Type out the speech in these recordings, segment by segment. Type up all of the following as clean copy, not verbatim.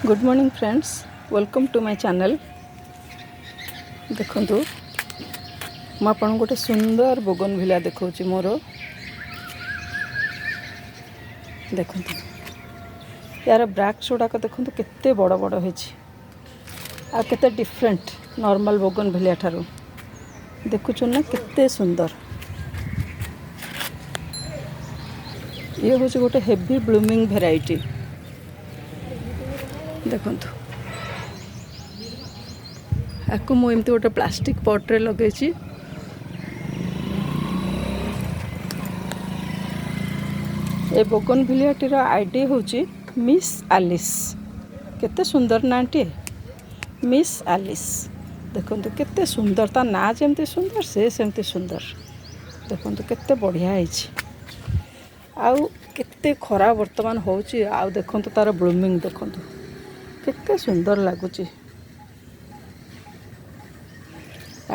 Good morning friends, welcome to my channel. ଦେଖନ୍ତୁ, ମୁଁ ଆପଣଙ୍କୁ ଗୋଟେ ସୁନ୍ଦର ବୋଗନଭିଲିଆ ଦେଖାଉଛି ମୋର। ଦେଖନ୍ତୁ, ୟାର ବ୍ରାକ୍ସ ଗୁଡ଼ାକ ଦେଖନ୍ତୁ, କେତେ ବଡ଼ ବଡ଼ ହେଇଛି ଆଉ କେତେ ଡିଫରେଣ୍ଟ ନର୍ମାଲ୍ ବୋଗନଭିଲିଆ ଠାରୁ। ଦେଖୁଛନ୍ତି ନା, କେତେ ସୁନ୍ଦର? ଇଏ ହେଉଛି ଗୋଟେ ହେଭି ବ୍ଲୁମିଂ ଭେରାଇଟି। ଦେଖନ୍ତୁ, ଆକୁ ମୁଁ ଏମିତି ଗୋଟେ ପ୍ଲାଷ୍ଟିକ୍ ପଟ୍ରେ ଲଗେଇଛି। ଏ ବୋଗନଭିଲିଆଟିର ଆଇଡ଼ି ହେଉଛି ମିସ୍ ଆଲିସ୍। କେତେ ସୁନ୍ଦର ନାଁଟିଏ, ମିସ୍ ଆଲିସ୍। ଦେଖନ୍ତୁ, କେତେ ସୁନ୍ଦର। ତା ନାଁ ଯେମିତି ସୁନ୍ଦର, ସେ ସେମିତି ସୁନ୍ଦର। ଦେଖନ୍ତୁ, କେତେ ବଢ଼ିଆ ହେଇଛି। ଆଉ କେତେ ଖରା ବର୍ତ୍ତମାନ ହେଉଛି। ଆଉ ଦେଖନ୍ତୁ, ତା'ର ବ୍ଲୁମିଂ ଦେଖନ୍ତୁ, କେତେ ସୁନ୍ଦର ଲାଗୁଛି।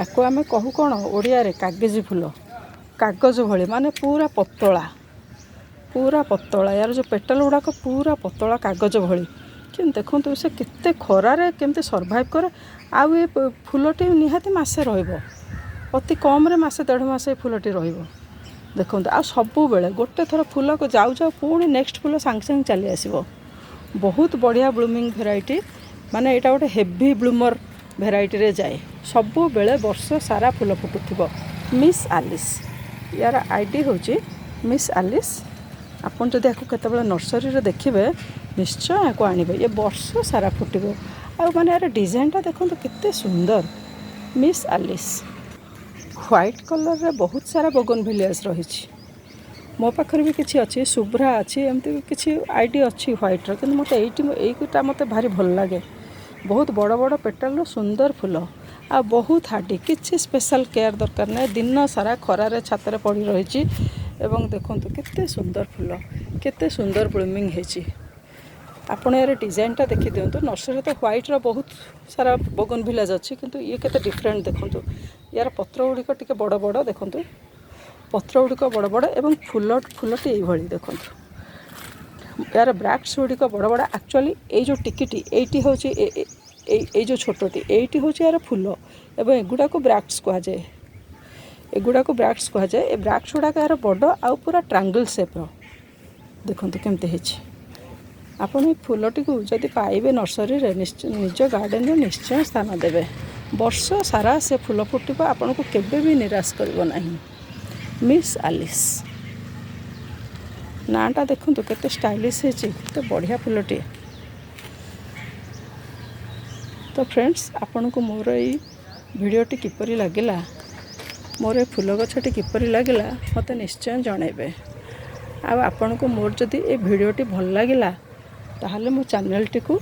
ଆକୁ ଆମେ କହୁ କ'ଣ ଓଡ଼ିଆରେ? କାଗଜି ଫୁଲ। କାଗଜ ଭଳି, ମାନେ ପୁରା ପତଳା, ପୁରା ପତଳା। ୟାର ଯେଉଁ ପେଟାଲ ଗୁଡ଼ାକ ପୁରା ପତଳା କାଗଜ ଭଳି। କିନ୍ତୁ ଦେଖନ୍ତୁ, ସେ କେତେ ଖରାରେ କେମିତି ସର୍ଭାଇଭ୍ କରେ। ଆଉ ଏ ଫୁଲଟି ନିହାତି ମାସେ ରହିବ, ଅତି କମ୍ରେ ମାସେ ଦେଢ଼ ମାସ ଏ ଫୁଲଟି ରହିବ। ଦେଖନ୍ତୁ, ଆଉ ସବୁବେଳେ ଗୋଟେ ଥର ଫୁଲକୁ ଯାଉ ଯାଉ ପୁଣି ନେକ୍ସଟ ଫୁଲ ସାଙ୍ଗେ ସାଙ୍ଗେ ଚାଲି ଆସିବ। ବହୁତ ବଢ଼ିଆ ବ୍ଲୁମିଂ ଭେରାଇଟି, ମାନେ ଏଇଟା ଗୋଟେ ହେଭି ବ୍ଲୁମର୍ ଭେରାଇଟିରେ ଯାଏ। ସବୁବେଳେ ବର୍ଷ ସାରା ଫୁଲ ଫୁଟୁଥିବ। ମିସ୍ ଆଲିସ୍, ୟାର ଆଇଡ଼ି ହେଉଛି ମିସ୍ ଆଲିସ୍। ଆପଣ ଯଦି ୟାକୁ କେତେବେଳେ ନର୍ସରୀରେ ଦେଖିବେ, ନିଶ୍ଚୟ ୟାକୁ ଆଣିବେ। ଇଏ ବର୍ଷ ସାରା ଫୁଟିବ। ଆଉ ମାନେ ୟାର ଡିଜାଇନଟା ଦେଖନ୍ତୁ, କେତେ ସୁନ୍ଦର। ମିସ୍ ଆଲିସ୍ ହ୍ୱାଇଟ୍ କଲର୍ରେ ବହୁତ ସାରା ବୋଗନଭିଲିଆସ୍ ରହିଛି। ମୋ ପାଖରେ ବି କିଛି ଅଛି, ଶୁଭ୍ରା ଅଛି, ଏମିତି ବି କିଛି ଆଇଡ଼ି ଅଛି ହ୍ୱାଇଟ୍ର। କିନ୍ତୁ ମୋତେ ଏଇଟା ମୋତେ ଭାରି ଭଲ ଲାଗେ। ବହୁତ ବଡ଼ ବଡ଼ ପେଟାଲର ସୁନ୍ଦର ଫୁଲ ଆଉ ବହୁତ ହାର୍ଡ଼ି। କିଛି ସ୍ପେଶାଲ୍ କେୟାର ଦରକାର ନାହିଁ। ଦିନ ସାରା ଖରାରେ ଛାତରେ ପଡ଼ି ରହିଛି। ଏବଂ ଦେଖନ୍ତୁ, କେତେ ସୁନ୍ଦର ଫୁଲ, କେତେ ସୁନ୍ଦର ବ୍ଲୁମିଂ ହେଇଛି। ଆପଣ ଏହାର ଡିଜାଇନଟା ଦେଖିଦିଅନ୍ତୁ। ନର୍ସରୀରେ ତ ହ୍ୱାଇଟ୍ର ବହୁତ ସାରା ବୋଗନଭିଲିଆସ୍ ଅଛି, କିନ୍ତୁ ଇଏ କେତେ ଡିଫରେଣ୍ଟ ଦେଖନ୍ତୁ। ୟାର ପତ୍ର ଗୁଡ଼ିକ ଟିକେ ବଡ଼ ବଡ଼। ଦେଖନ୍ତୁ, ପତ୍ର ଗୁଡ଼ିକ ବଡ଼ ବଡ଼ ଏବଂ ଫୁଲଟି ଏଇଭଳି। ଦେଖନ୍ତୁ, ଏହାର ବ୍ରାକ୍ସ ଗୁଡ଼ିକ ବଡ଼ ବଡ଼। ଆକ୍ଚୁଆଲି ଏଇ ଯେଉଁ ଟିକିଟି ଏଇଟି ହେଉଛି, ଏଇ ଯେଉଁ ଛୋଟଟି ଏଇଟି ହେଉଛି ଏହାର ଫୁଲ ଏବଂ ଏଗୁଡ଼ାକୁ ବ୍ରାକ୍ସ କୁହାଯାଏ। ଏଗୁଡ଼ାକୁ ବ୍ରାକ୍ସ କୁହାଯାଏ। ଏ ବ୍ରାକ୍ସ ଗୁଡ଼ାକ ଏହାର ବଡ଼ ଆଉ ପୁରା ଟ୍ରାଙ୍ଗଲ୍ ସେପ୍ର। ଦେଖନ୍ତୁ କେମିତି ହେଇଛି। ଆପଣ ଏ ଫୁଲଟିକୁ ଯଦି ପାଇବେ ନର୍ସରୀରେ, ନିଶ୍ଚୟ ନିଜ ଗାର୍ଡ଼େନରେ ନିଶ୍ଚୟ ସ୍ଥାନ ଦେବେ। ବର୍ଷ ସାରା ସେ ଫୁଲ ଫୁଟିବ, ଆପଣଙ୍କୁ କେବେ ବି ନିରାଶ କରିବ ନାହିଁ। ମିସ୍ ଆଲିସ୍ ନାଁଟା ଦେଖନ୍ତୁ, କେତେ ଷ୍ଟାଇଲିସ୍ ହେଇଛି, କେତେ ବଢ଼ିଆ ଫୁଲଟିଏ। ତ ଫ୍ରେଣ୍ଡସ୍, ଆପଣଙ୍କୁ ମୋର ଏଇ ଭିଡ଼ିଓଟି କିପରି ଲାଗିଲା, ମୋର ଏ ଫୁଲ ଗଛଟି କିପରି ଲାଗିଲା, ମୋତେ ନିଶ୍ଚୟ ଜଣାଇବେ। ଆଉ ଆପଣଙ୍କୁ ମୋର ଯଦି ଏ ଭିଡ଼ିଓଟି ଭଲ ଲାଗିଲା, ତାହେଲେ ମୋ ଚ୍ୟାନେଲଟିକୁ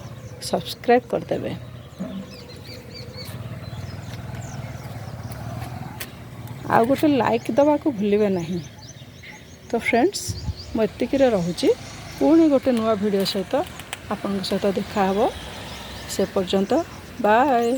ସବସ୍କ୍ରାଇବ୍ କରିଦେବେ। ଆଉ ଗୋଟେ ଲାଇକ୍ ଦେବାକୁ ଭୁଲିବେ ନାହିଁ। ତ ଫ୍ରେଣ୍ଡସ୍, ମୁଁ ଏତିକିରେ ରହୁଛି। ପୁଣି ଗୋଟେ ନୂଆ ଭିଡ଼ିଓ ସହିତ ଆପଣଙ୍କ ସହିତ ଦେଖାହେବ। ସେ ପର୍ଯ୍ୟନ୍ତ ବାଏ।